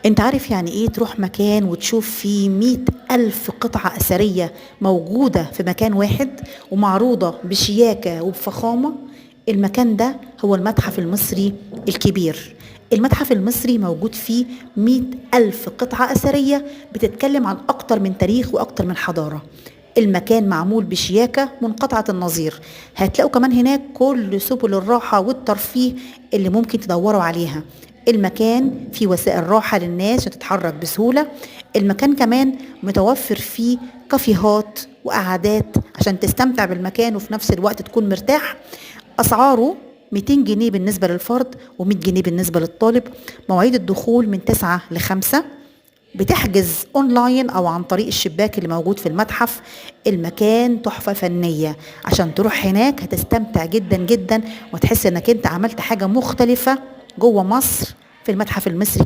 انت عارف يعني ايه تروح مكان وتشوف فيه 100,000 قطعة أثرية موجودة في مكان واحد ومعروضة بشياكة وبفخامة؟ المكان ده هو المتحف المصري الكبير. المتحف المصري موجود فيه 100,000 قطعة أثرية بتتكلم عن أكتر من تاريخ وأكتر من حضارة. المكان معمول بشياكة منقطعة النظير. هتلاقوا كمان هناك كل سبل الراحة والترفيه اللي ممكن تدوروا عليها. المكان فيه وسائل راحة للناس عشان تتحرك بسهولة. المكان كمان متوفر فيه كافيهات وقعدات عشان تستمتع بالمكان وفي نفس الوقت تكون مرتاح. أسعاره 200 جنيه بالنسبة للفرد و100 جنيه بالنسبة للطالب. مواعيد الدخول من 9 ل 5. بتحجز اونلاين او عن طريق الشباك اللي موجود في المتحف. المكان تحفة فنية، عشان تروح هناك هتستمتع جدا جدا وتحس انك انت عملت حاجة مختلفة جوه مصر في المتحف المصري.